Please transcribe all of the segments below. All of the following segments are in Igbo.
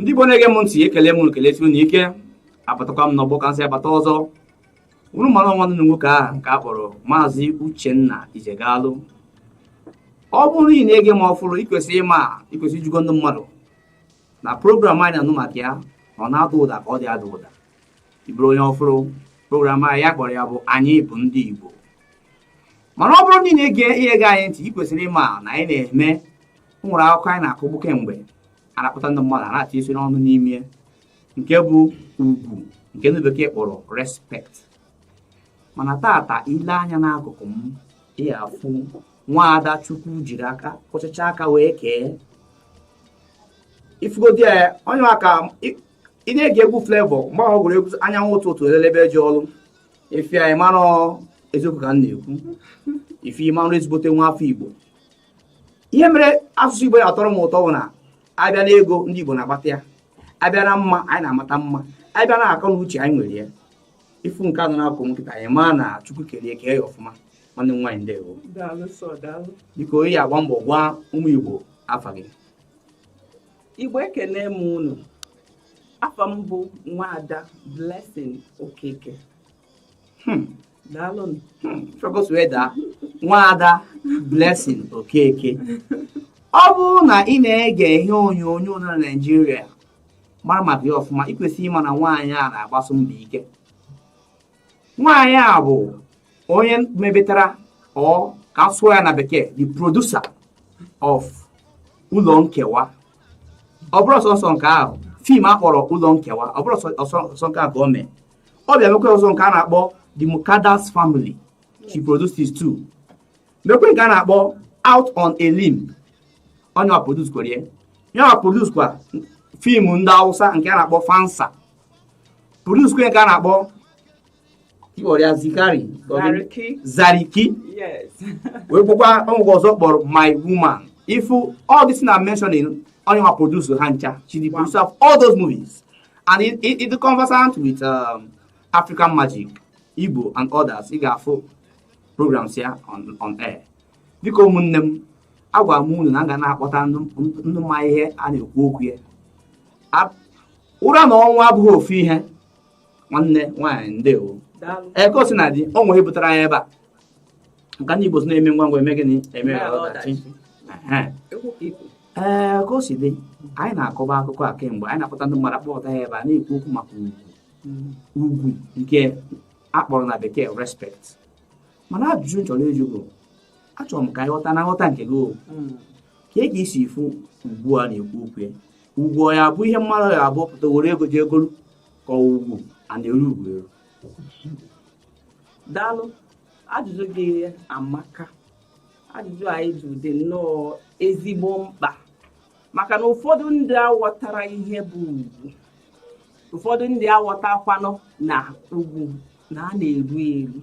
Ndị Igbo na-ege m ntị, ekele m unu, kelesi unu ike. Abatakwa m n'ọgbọ ka nsị abata ọzọ. Unu mara nwanne unu nwoke ahụ nke a kpọrọ Maazị Uchenna Ijegalụ. Ọ bụrụ na ị na-ege m ọfụrụ, ikwesịrị ịma, ikwesịrị ijugo ndị mmadụ na program anyị na-anụ maka ya ọ na-ada ụda ka ọ dị ada ụda. Ị bụrụ onye ọfụrụ, program anyị ya kpọrọ ya bụ Anyị Bụ Ndị Igbo. Mana ọ bụrụ na ị na-ege ihe ge anyị ntị, ị kwesịrị ịma na anyị na-eme nwere akụkọ anyị na-akọgbu kemgbe a na-akpọta ndị mmadụ a na-atị isi n'ọnụ n'ime, nke bụ ugwu, nke ndị bekee kpọrọ respect. Mana tata, ile anya n'akụkụ m, ị afụ nwaada Chukwu jiri aka kọchacha aka wee kee ifugodi ya onye aka. Ị na-ege egwu Flavour mgbe ọ gụrụ egwu anyanwụ ụtụtụ elelebe ji ọlụ ife anyị mara eziokwu ka m na-ekwu. Ife ịmarụ ezigbote nwa afọ Igbo. Ihe mere asụsụ Igbo ya atọrọ m ụtọ bụ na abịa n'ego, ndị Igbo na-agbata ya. Abịa na mma, anyị na-amata mma. Abịa na akọ na uche, anyị nwere ya. Ifu nke anọ n'akụkụ m nkịta, anyị maa na Chukwu kerie kee ya ọfụma. Nwanne m nwaanyị, ndewo. Daalụ sọ, daalụ. Biko, ị agba mbọ gwa ụmụ Igbo afa gị. Igbo, ekene m unu. Afa m bụ Nwaada Blessing Okeke. Daalụ. Focus wee daa. Nwaada Blessing Okeke, ọ bụrụ na ị na-ege ihe onyonyo na Naịjirịa mara maka ya ọfụma, ị kwesịrị ịma na nwaanyị a na-agbaso mbọ ike. Nwaanyị a bụ onye mebetara, ọ ka sụọ ya na bekee, the producer of Ụlọ Nkewa. Ọ bụrụ sọsọ nke ahụ, film a kpọrọ Ụlọ Nkewa, ọ bụrụ sọsọ nke ahụ ka o mee, ọ bịa mekwa ọzọ nke a na-akpọ The Mukadas Family. She produced it too. Mekwe nke a na-akpọ Out on a Limb, onye wa produce kwere ya. Ya wa produce kwa film ndị Hausa nke a na-akpọ Fansa, produce kwe nke a na-akpọ ịkpọrọ ya Zikari. Zariki. Zariki. Yes. Wee kwukwa ọgwụgwọ ọzọ kpọrọ My Woman. Ifu all this na mentioning, onye wa produce ha ncha. She the producer of all those movies and it conversant with African Magic Igbo and others. Ị ga-afụ programs ya on air. Biko ụmụnne m, agwara m unu na m ga na-akpọta ndị ma ihe a na-ekwu okwu ya. Ụra na ọnwụ abụghị ofu ihe. Nwanne nwaanyị, ndewo. Daalụ. Ee, ka o si na dị, o nwere ihe butere anyị ebe a. Nka ndị Igbo si na-eme ngwa ngwa eme gịnị? Eme ọdachi. Ehe. Ekwu ka ikwu. Ee, ka o si dị, anyị na-akọba akụkọ a kemgbe. Anyị na-akpọta ndị mmadụ, akpọta ya ebe a na-ekwu okwu maka ugwu, ugwu nke a kpọrọ na bekee respect. Mana ajụjụ m chọrọ ịjụ bụ, achọrọ m ka anyị ghọta na nghọta nke gị o, ka e ka isi fụ ugwu a na-ekwu okwu ya. Ugwu ọ ya bụ ihe mmadụ ya abụọ pụta were ego jee golu, ka ọ ugwu a na-eru ugwu eru? Daalụ, ajụjụ gị amaka. Ajụjụ anyị jụ dị nnọọ ezigbo mkpa, maka na ụfọdụ ndị aghọtara ihe bụ ugwu, ụfọdụ ndị aghọtakwanụ na ugwu na a na-eru eru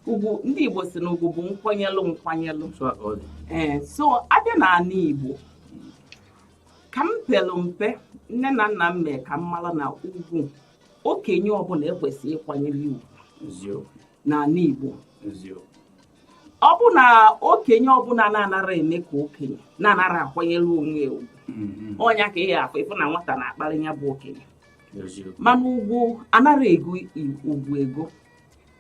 ugwu. Ndị Igbo si na ugwu bụ nkwanyelụ nkwanyelụ. Otu a ka ọ dị. Ee, so abịa n'ala Igbo, ka m pelu mpe, nne na nna m mee ka m mara na ugwu okenye ọbụla ekwesịghị ịkwanyere ya ugwu n'ala Igbo. Ọ bụ na okenye ọbụla na-anara eme ka okenye na-anara akwanyere onwe ya ugwu, ọnya ka ị ga-afụ ịfụ na nwata na-akparị ya bụ okenye. Mana ugwu anara ego ugwu ego,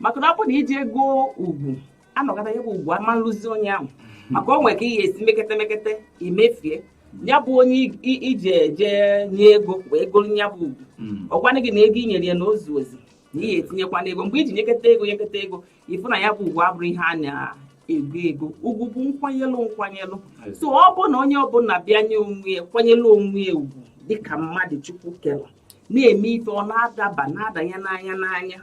maka na ọ bụ na iji ego ugwu anọkọta, ya bụ ugwu ama nlụzi onye ahụ, maka o nwere ka ị ga-esi mekete mekete imefie ya bụ onye iji eje nye ego wee golu ya bụ ugwu. Ọ gwanị gị na ego i nyere ya na ozu ozi na ihe etinyekwa n'ego. Mgbe iji nyekọta ego nyekọta ego, ịfụ na ya bụ ugwu abụrụ ihe a na-ego ego. Ugwu bụ nkwanyelụ nkwanyelụ. So ọ bụ na onye ọbụla bịa nye onwe ya, kwanyelụ onwe ya ugwu dịka mmadụ Chukwu kere, na-eme ife ọ na-adaba na-adanye n'anya n'anya.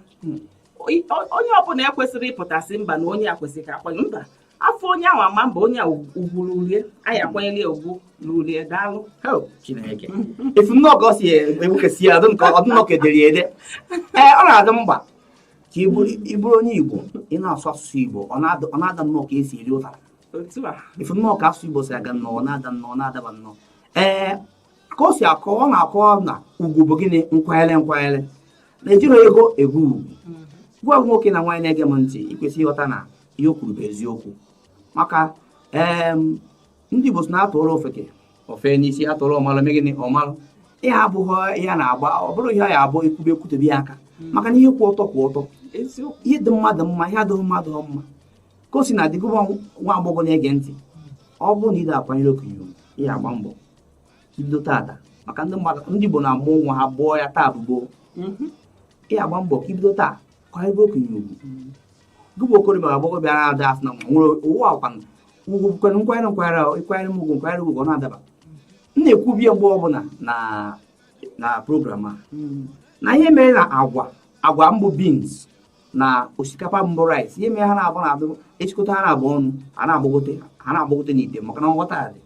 Onye ọbụla ekwesịrị ịpụtasị mba na onye a kwesịrị ka akwanye mba afọ onye ahụ ama mba onye a ugwu rurie anyị akwanyela ya ugwu rurie. Daalụ. Oh, Chineke, efu nnọọ ka ọ si egbukesi ya ọdụ nke ọdụ nnọọ ka edere ya ede. Ee, ọ na-adị mkpa ka ị bụrụ onye Igbo, ị na-asụ asụsụ Igbo, ọ na-ada nnọọ ka esi eri ụtara. Otu a. Efu nnọọ ka asụsụ Igbo si aga nnọọ, ọ na-ada nnọọ, ọ na-adaba nnọọ. Ee, ka o si akọ, ọ na-akọ na ugwu bụ gịnị? Nkwanyere nkwanyere na-ejiri ego ego ugwu. Gwa nwoke na nwaanyị na-ege m ntị, ị kwesịrị ịghọta na ihe o kwuru bụ eziokwu, maka ndị Igbo si na atụrụ ofeke ofe n'isi, atụrụ ọmalụ eme gịnị? Ọmalụ. Ihe abụghị ihe a na-agba, ọ bụrụ ihe ya abụ ekwube ekwutebe ya aka, maka na ihe kwụ ọtọ kwụ ọtọ. Ihe dị mmadụ mma, ihe adịghị mmadụ mma. Ka o si na adịgụba, nwa agbọghọ na-ege ntị, ọ bụrụ na ị na-akwanyere okenye ugwu, ị agba mbọ ibido tata, maka ndị mmadụ, ndị Igbo na-amụ nwa ha gbụọ ya taa bụ gboo. Ị agba mbọ ka ibido taa kwanyere okenye ugwu. Gị bụ okorobịa na agbọghọbịa na-ada asị na nwere ụwa akwa ugwu kwere nkwanyere nkwanyere ahụ, ịkwanyere m ugwu, nkwanyere ugwu, ọ na-adaba. M na-ekwubie mgbe ọbụla na program a na ihe mere na agwa mbụ, beans na osikapa mbụ, rice, ihe mere ha na-abụ na-adụ echikọta ha na-abụ ọnụ, ha na-agbagote n'ite, maka na nghọta dị,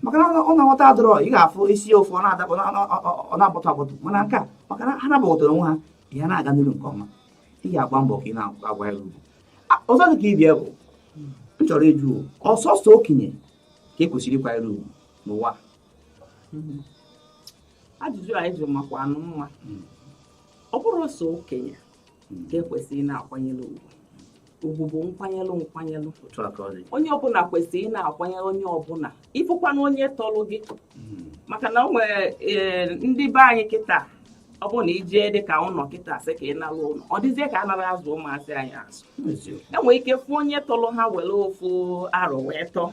maka na ọ na-aghọta adịrọ. Ị ga-afụ isi ofe, ọ na-adapụ, ọ na-agbọtọ agbọtọ, mana nke a, maka na ha na-agbagọtara onwe ha, ihe na-aga n'iru nke ọma. Ị ga-agba mbọ ka ị na-agwa ya ugwu. Ọzọ dị ka ibie bụ m chọrọ ịjụ, ọsọsọ okenye ka e kwesịrị ịkwanyere ugwu n'ụwa? Ajụjụ anyị jụrụ makwa anụ mma. Ọ bụrụ sọ okenye ka ekwesịrị na-akwanyere ugwu, ugwu bụ nkwanyelụ nkwanyelụ. Otu a ka ọ dị. Onye ọbụla kwesịrị ị na-akwanyere onye ọbụla, ịfụkwana onye tọrọ gị, maka na o nwere ndị be anyị kịta, ọ bụrụ na ijee dị ka ụlọ kịta, sị ka ị nara ụlọ, ọ dịzie ka a nara azụ ụmụazị anyị azụ. Enwere ike fụ onye tọrọ ha, were ofu arọ wee tọọ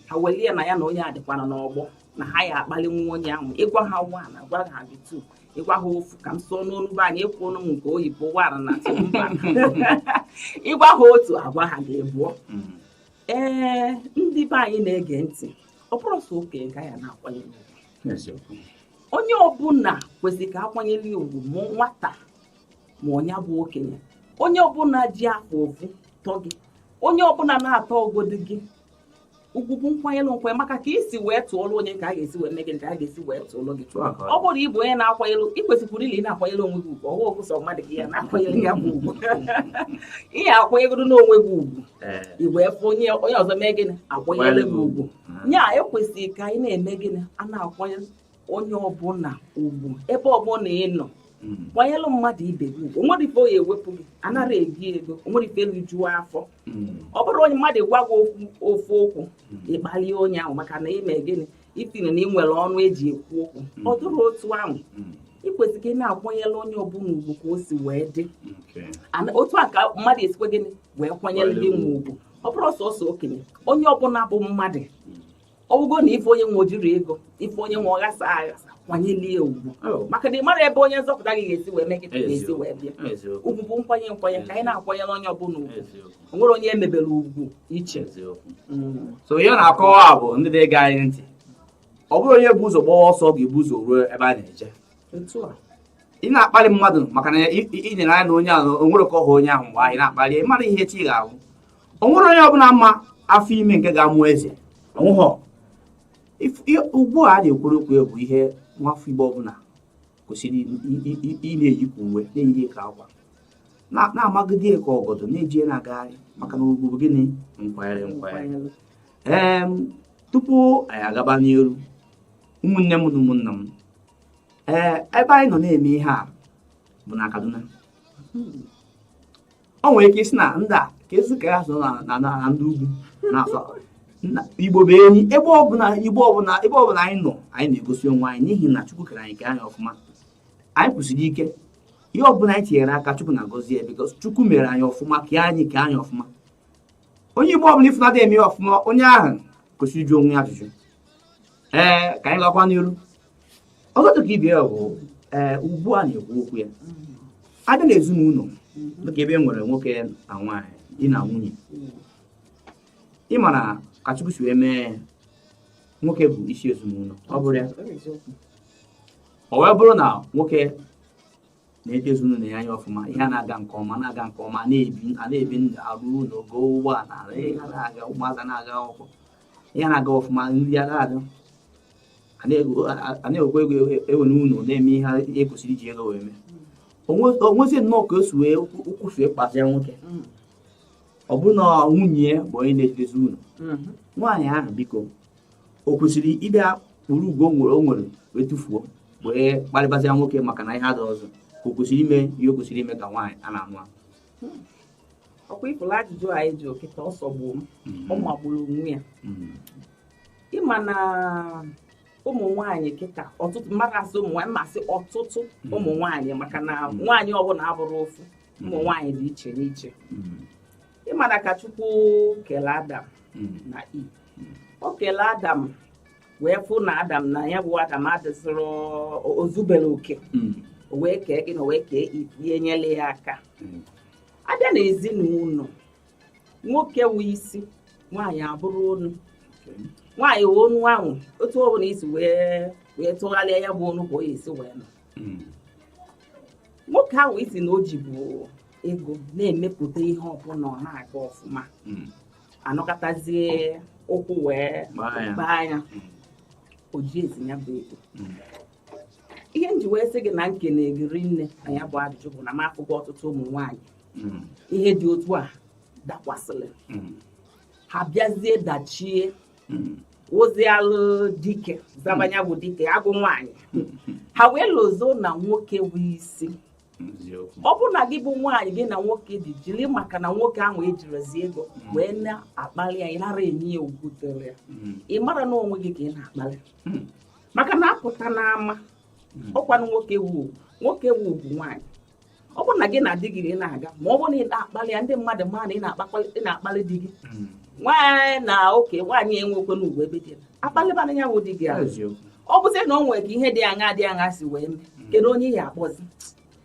ha, welie na ya na onye a dịkwana n'ọgbọ na ha ya akpali nwa onye ahụ. Ịgwa ha one, agwa ha gị two, ịgwa ha ofu, ka m sụọ n'onu be anyị, ekwu ọnụ m nke oyibo, one na two, mba. Ịgwa ha otu, agwa ha gị abụọ. Ee, ndị be anyị na-ege ntị, ọ bụrụ sọ okenye ka ya na-akwanyere ugwu. Onye ọbụla kwesịrị ka akwanyere ya ugwu, ma nwata ma ọnya bụ okenye. Onye ọbụla ji afọ ofu tọ gị, onye ọbụla na-atọ ogodo gị, ugwu bụ nkwanyere nkwanye, maka ka isi wee tụọrọ onye ka a ga-esi wee mee gị, ka a ga-esi wee tụọrọ gị. Otu a ka ọ Ọ bụrụ na ị bụ onye na-akwanyere, ị kwesịkwara ile ị na-akwanyere onwe gị ugwu. Ọwa ọgụsọ mmadụ ka ya na-akwanyere ya bụ ugwu, ị akwanyegoro n'onwe gị ugwu, i wee fụ onye onye ọzọ mee gịnị, akwanyere gị ugwu. Nya ekwesịrị ka anyị na-eme gịnị, a na-akwanyere onye ọbụla ugwu ebe ọbụla ị nọ. Kwanyere mmadụ ibe gị ugwu, onwere ife ọ ya ewepụ gị, anara egi ego, onwere ife rijuo afọ. Ọ bụrụ onye mmadụ gwa gị okwu ofu okwu, ịkpalie onye ahụ maka na ime gịnị, itinye na ị nwere ọnụ eji ekwu okwu. Ọ dụrụ otu ahụ. Ị kwesịrị ka ị na-akwanyere onye ọbụla ugwu ka o si wee dị. Otu a ka mmadụ esikwa gịnị wee kwanyere gị nwe ugwu. Ọ bụrụ sọsọ okenye, onye ọbụla bụ mmadụ, ọ bụgo na ife onye nwe ojiri ego, ife onye nwe ọghasa aghasa, kwanyelie ugwu, maka na ị mara ebe onye nzọpụta gị ga-esi wee mee gị, ga-esi wee bịa. Ugwu bụ nkwanye nkwanye, ka anyị na-akwanyere onye ọbụla ugwu. O nwere onye emebere ugwu iche. So ihe ọ na-akọwa bụ, ndị na-ege anyị ntị, ọ bụrụ onye bụ ụzọ gbawa ọsọ ga-ebu ụzọ ruo ebe a na-eje. Otu a. Ị na-akpali mmadụ maka na ị nyere anya na onye ahụ o nwere ka ọ hụ onye ahụ mgbe anyị na-akpali ya, ị mara ihe chi ga-ahụ. O nwere onye ọbụla mma afọ ime nke ga-amụ eze onwụghọ. Ugbu a a na-ekwuru okwu ya bụ ihe nwafọ Igbo ọbụla kwesịrị ị na-eyipụ uwe, na-eyi ka akwa, na-amagide ya ka ọgọdọ, na-eji ya na-agagharị, maka na ugwu bụ gịnị? Nkwanyere nkwanyere. Ee, tupu anyị agaba n'iru, ụmụnne m na ụmụnna m, ee, ebe anyị nọ na-eme ihe a bụ na Kaduna. O nwere ike isi na ndị a ka ezi ka ya so na ndị ugwu na-asọ. Igbo bụ enyi. Ebe ọbụla Igbo ọbụla, ebe ọbụla anyị nọ, anyị na-egosi onwe anyị, n'ihi na Chukwu kere anyị ka anyị ọfụma. Anyị kwụsịrị ike, ihe ọbụla anyị tinyere aka, Chukwu na-agọzi ya, because Chukwu mere anyị ọfụma, ka anyị ọfụma. Onye Igbo ọbụla ifunada eme ya ọfụma, onye ahụ kwesịrị ịjụ onwe ya ajụjụ. Ee, ka anyị gakwa n'iru. Ọzọ dị ka ibe ya bụ, ee, ugbu a na-ekwu okwu ya, abịa n'ezinụlọ, dịka ebe e nwere nwoke na nwaanyị, di na nwunye, ị mara ka Chukwu si wee mee, nwoke bụ isi ezinụlọ. Ọ bụrụ ya, ọ wee bụrụ na nwoke na-eto ezinụlọ ya anya ọfụma, ihe a na-aga nke ọma, na-aga nke ọma, a na-ebi ndụ, arụ ụlọ, goo ụgbọala, ihe na-aga, ụmụazị na-aga akwụkwọ, ihe na-aga ọfụma, nri a na-adị, a na-ewekwa ego ewe n'ụlọ, na-eme ihe e kwesịrị iji ego wee mee. O nwezie nnọọ ka o si wee ụkwụ si wee kpazia nwoke, ọ bụrụ na nwunye ya bụ onye na-ejidezi ụlọ, nwaanyị ahụ, biko, o kwesịrị ịbịa kpụrụ ugwu o nwere wee tụfuo, wee kparịbazia nwoke maka na ihe adị ọzọ, ka o kwesịrị ime ihe o kwesịrị ime ka nwaanyị a na-anụ anụ? Ọkwa ifụlụ ajụjụ anyị jụ kịta, ọ sọgbuo m, ọ magburu onwe ya. Ịma na Ụmụ nwaanyị kịta, ọtụtụ mmadụ asị ụmụ nwaanyị, masị ọtụtụ ụmụ nwaanyị, maka na nwaanyị ọbụla abụrụ ofu. Ụmụ nwaanyị dị iche n'iche. Ịmara ka Chukwu kele Adam na Eve, o kele Adam wee fụ na Adam na ya bụ Adam adịzịrọ, ozubere oke. O wee kee gị na o wee kee Eve, ihe nyere ya aka. Abịa na ezinụlọ, nwoke wụ isi, nwaanyị abụrụ onu. Nwaanyị wụ onu ahụ, otu ọbụla isi wee tụgharịa ya bụ onu ka o esi wee nọ. Nwoke ahụ isi na o ji bụ ego na-emepụta ihe ọbụla, ọ na-aga ọfụma, anọkọtazie ụkwụ wee gbaa ya, o ji ezi ya bụ ego. Ihe m ji wee sị gị na nkene gịrị nne na ya bụ ajụjụ bụ na m afụgo ọtụtụ ụmụ nwaanyị ihe dị otu a dakwasịrị ha, bịazie dachie ozialụ dike zabanya bụ dike agụ nwaanyị ha, wee lozo na nwoke bụ isi. Ọ bụ na gị bụ nwaanyị, gị na nwoke dị, jiri maka na nwoke ahụ ejirizi ego wee na-akpali ya, ị nara enye ya ugwu dịrị ya. Ị mara na onwe gị ka ị na-akpali, maka na apụta n'ama ọkwanụ nwoke wu ugwu, nwoke wu ugwu nwaanyị. Ọ bụrụ na gị na di gị na-aga, ma ọ bụrụ na ị na-akpali ya, ndị mmadụ ma na ị na-akpali di gị. Nwaanyị na oke nwaanyị enwekwana ugwu ebe dị ya, akpalịbana ya bụ di gị ahụ. Ọ bụzie na o nwere ka ihe dị aṅa dị aṅa si wee mee, kedu onye ị akpọzi?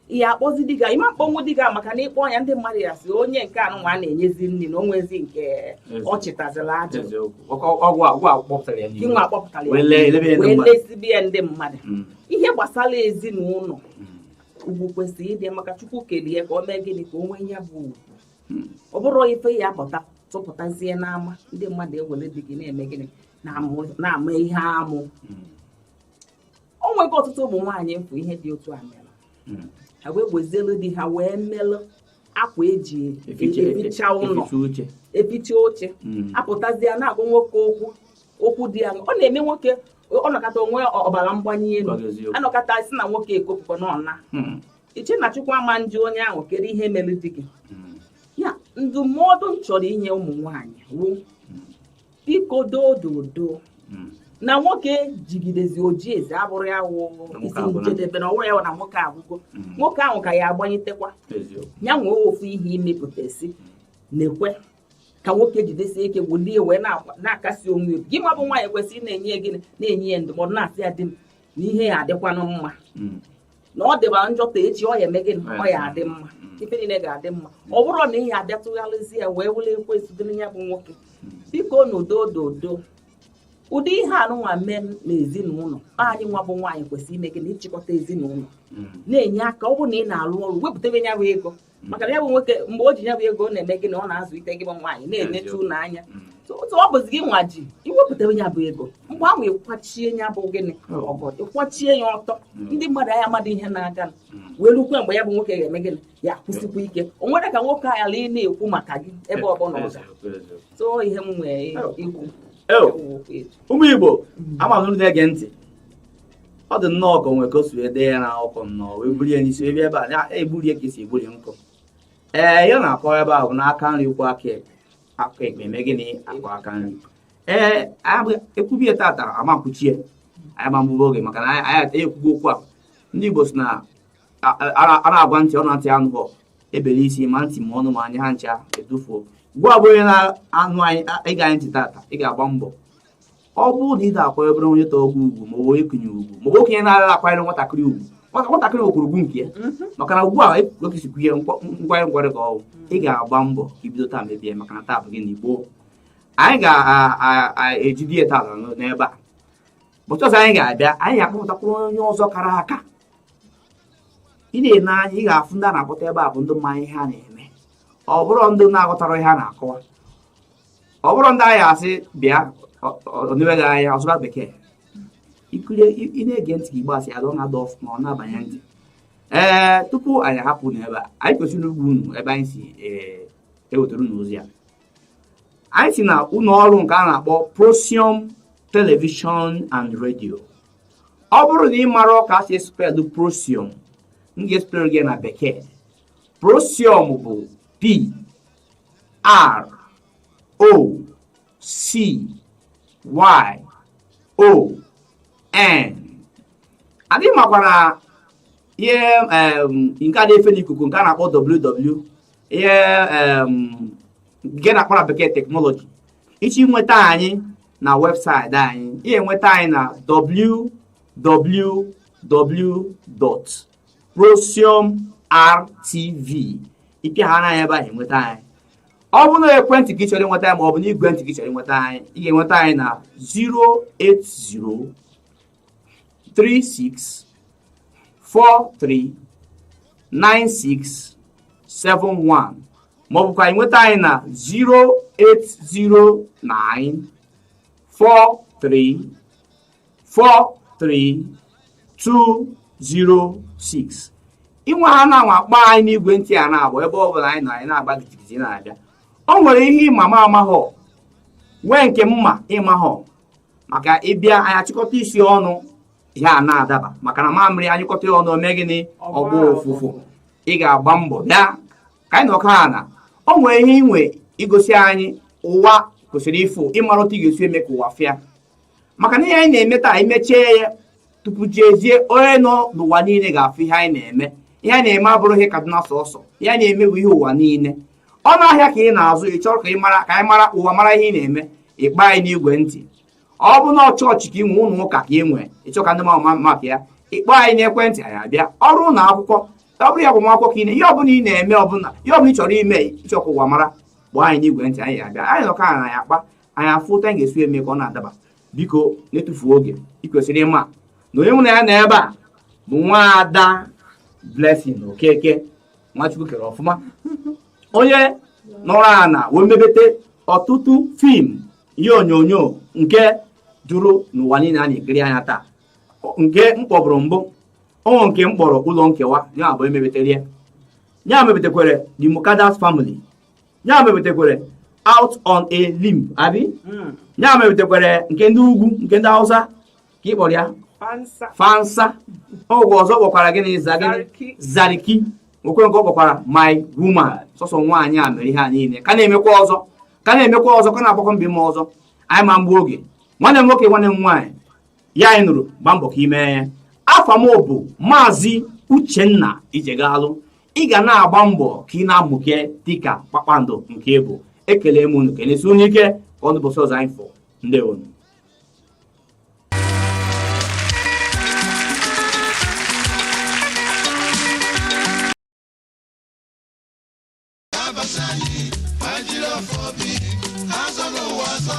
Ihe akpọzi di gị, ịma mkpọnwụ di gị, maka na ịkpọ ya, ndị mmadụ ya si onye nke anụ nwa na-enyezi nri na onwezi nke ọ chịtazila ajụ. Gị nwa akpọpụtara ya wee lezibe ya ndị mmadụ. Ihe gbasara ezinụlọ, ugwu kwesịrị ịdị, maka Chukwu kelie ka o mee gịnị? Ka o nwee ya bụ ugwu. Ọ bụrụ ife ya apụta tụpụtazie n'ama, ndị mmadụ ewere di gị na-eme gịnị? Na-ama ihe amụ. O nwego ọtụtụ ụmụ nwaanyị mfụ ihe dị otu a mere, ha wee wezielu di ha wee melụ akwa eji eficha ụlọ, eficha oche. Apụtazie na-agwa nwoke okwu, okwu dị ya ọ na-eme nwoke ọ nọkọta onwe ọbara mgbanye elu, anọkọta si na nwoke ekopụkọ n'ọna iche na Chukwu ama njụ onye ahụ kedu ihe mere di gị ya. Ndụmọdụ m chọrọ inye ụmụ nwaanyị wụ, biko dododo na nwoke jigidezi oji eze abụrụ ya wụ isi njedebe, na ọwụrụ ya na nwoke agwụgo. Nwoke ahụ ka ya agbanyitekwa ya nwee ofu ihe imepụtasị na-ekwe ka nwoke jidesie ike wulie wee na-akasi onwe obi. Gị nwa bụ nwaanyị kwesịrị na-enye gịnị? Na-enye ya ndụmọdụ, na-asị ya, di m, na ihe ya adịkwanụ mma, na ọ dịbara njọ ta echi ọ ya eme gịnị? Ọ ya adị mma, ife niile ga-adị mma. Ọ bụrụ na ihe abịa tụgharịzi ya wee were ekwensu dịrị ya bụ nwoke, biko n'udo dodo. Ụdị ihe anụnwa mee n'ezinụlọ anyị, nwa bụ nwaanyị kwesịrị ime gịnị? Ịchịkọta ezinụlọ, na-enye aka. Ọ bụrụ na ị na-alụ ọrụ, wepụtabe ya bụ ego, maka na ya bụ nwoke, mgbe o ji ya bụ ego, ọ na-eme gịnị? Ọ na-azụlite gị bụ nwaanyị, na-enetu ụlọ anya. Otu ọ bụzi gị nwa ji iwepụtabe ya bụ ego, mgbe ahụ ịkwachie ya bụ gịnị? Ọgọ ịkwachie ya ọtọ, ndị mmadụ anya mmadụ ihe na-aga wee rukwe mgbe ya bụ nwoke ga-eme gịnị? Ya kwụsịkwa ike. O nwere ka nwoke a ghara ị na-ekwu maka gị ebe ọbụla ọ ga tụọ. Ihe m nwere ikwu. Ụmụ Igbo, ama m na-ege ntị, ọ dị nnọọ ka onwe ka o si wee dee ya na akwụkwọ nnọọ, wee burie n'isi wee bịa ebe a na-egburi ya ka esi egburi nkụ. Ee, ya na-akọ ebe a bụ n'aka nri kwụ aka ekpe, aka ekpe eme gịnị? Akụ aka nri. Ee, ekwubie tata ama kwuchie anyị ma mgbe oge, maka na anyị ekwugo okwu a. Ndị Igbo si na a na-agwa ntị, ọ na ntị anụghọ, ebele isi ma ntị ma ọnụ ma anya ha ncha edufuo. Gwa bụ onye na-anụ anyị, ịga anyị ntị tata, ị ga-agba mbọ. Ọ bụrụ na ị ga-akwanyere onye tọọ gị ugwu, ma ọ bụ onye kenye ugwu, ma ọ bụ okenye na-araghị akwanyere nwatakịrị ugwu, nwatakịrị nwekwara ugwu nke ya, maka na ugbu a ekwesịkwa ihe nkwanye nkwanye ka ọ bụ. Ị ga-agba mbọ ka ibido taa mebie, maka na taa bụ gị na Igbo. Anyị ga-ejide ya taa n'ebe a. Ụbọchị ọzọ anyị ga-abịa, anyị ga-akpọpụtakwa onye ọzọ kara aka. Ị na-ene anya, ị ga-afụ ndị a na-akpọta ebe a bụ ndị mmanya ihe a na-eme. Ọ bụrụ ndị na-aghọtara ihe a na-akọwa, ọ bụrụ ndị anyị asị bịa ọ anya ọzụba bekee ikiri, ị na-ege ntị ka Igbo asị adọ na-ada ọfụma, ọ na-abanye ntị. Ee, tupu anyị ahapụ n'ebe a, anyị kwesịrị ugwu unu ebe anyị si ewetara unu ozi a. Anyị si na ụlọ ọrụ nke a na-akpọ Prosium Television and Radio. Ọ bụrụ na ị mara ka a si spell Prosium, m ga-espell gị na bekee. Prosium bụ P R O C Y O. N. Adị makwara ihe nke a na-efe n'ikuku nke a na-akpọ ww ihe nke na-akpọ na bekee technology. Ichi nweta anyị na webụsaịtị anyị, ihe nweta anyị na www.prosiumrtv. Ịpịa ha n'anya ebe ahụ enweta anyị. Ọ bụrụ na ekwentị ka ị chọrọ ịnweta anyị ma ọ bụ na igwe ntị ka ị chọrọ ịnweta anyị, ị ga-enweta anyị na 080 36 43 96 71 ma ọ bụkwa ịnweta anyị na 0809 43 43 206. Inwe ha na-anwa akpọ anyị n'igwe ntị a na-agba ebe ọ bụla anyị nọ, anyị na-agba gidigidi na-abịa. O nwere ihe ịma ma amaghọ, nwee nke mma ịmahọ, maka ịbịa anyị achịkọta isi ọnụ ihe a na-adaba, maka na mamịrị anyụkọta ya ọnụ ome gịnị? Ọgba ụfụfụ. Ị ga-agba mbọ bịa ka anyị nọkọ ana. O nwere ihe inwe igosi anyị ụwa kwesịrị ịfụ, ịmara otu ị ga-esi eme ka ụwa fịa, maka na ihe anyị na-eme taa imechie ya tupu jezie onye nọ n'ụwa niile ga-afụ ihe anyị na-eme. Ihe anyị na-eme abụrụ ihe Kaduna sọsọ, ihe anyị na-eme bụ ihe ụwa niile. Ọnụ ahịa ka ị na-azụ, ị chọrọ ka ị mara, ka anyị mara, ụwa mara ihe ị na-eme, ịkpa anyị n'igwe ntị. Ọ bụ na chọọchị ka ị nwe, ụlọ ụka ka ị nwee, ịchọ ka ndị mmadụ ma maka ya, ịkpọ anyị n'ekwentị, anyị abịa. Ọrụ ụlọ akwụkwọ, ọ bụrụ ya agbamakwụkwọ ka ị na ihe ọbụla ị na-eme, ọbụla ihe ọbụla ị chọrọ ime, ịchọ ka ụwa mara, kpọọ anyị n'igwe ntị, anyị abịa. Anyị nọkọ na ya akpa anyị afụ otu anyị ga-esi eme ka ọ na-adaba. Biko na-etufu oge, ị kwesịrị ịma na onye mụ na ya nọ ebe a bụ nwaada Blessing Okeke, Nwachukwu kere ọfụma, onye nọrọ ana wee mebete ọtụtụ fim ihe onyonyo nke juru n'ụwa niile a na-ekiri anya taa, nke m kpọbụrụ mbụ onwe nke m kpọrọ ụlọ nkewa, ya bụ emebetere ya, ya mebetekwere The Mukadas Family, ya mebetekwere Out on a Limb, abi ya mebetekwere nke ndị ugwu, nke ndị Hausa ka ị kpọrọ ya Fansa. Ọgwụ ọzọ kpọkwara gịnị? Gịnị? Zariki. Nwekwe nke ọ kpọkwara My Woman. Sọsọ nwaanyị a mere ihe a niile, ka na-emekwa ọzọ, ka na-emekwa ọzọ, ka na-agbakọ mbọ ime ọzọ. Anyị ma mgbe oge nwanne m nwoke, nwanne m nwaanyị ya anyị nụrụ, gba mbọ ka ime ya. Afa m bụ Maazị Uchenna Ijegalụ. Ị ga na-agba mbọ ka ị na-amụke dịka kpakpando nke bụ. Ekele m unu, kenesi unu ike, ka ọ ụbọchị ọzọ anyị fọ. Ndewonu. Abasani, Nigeria for big, azọ n'ụwa azọ.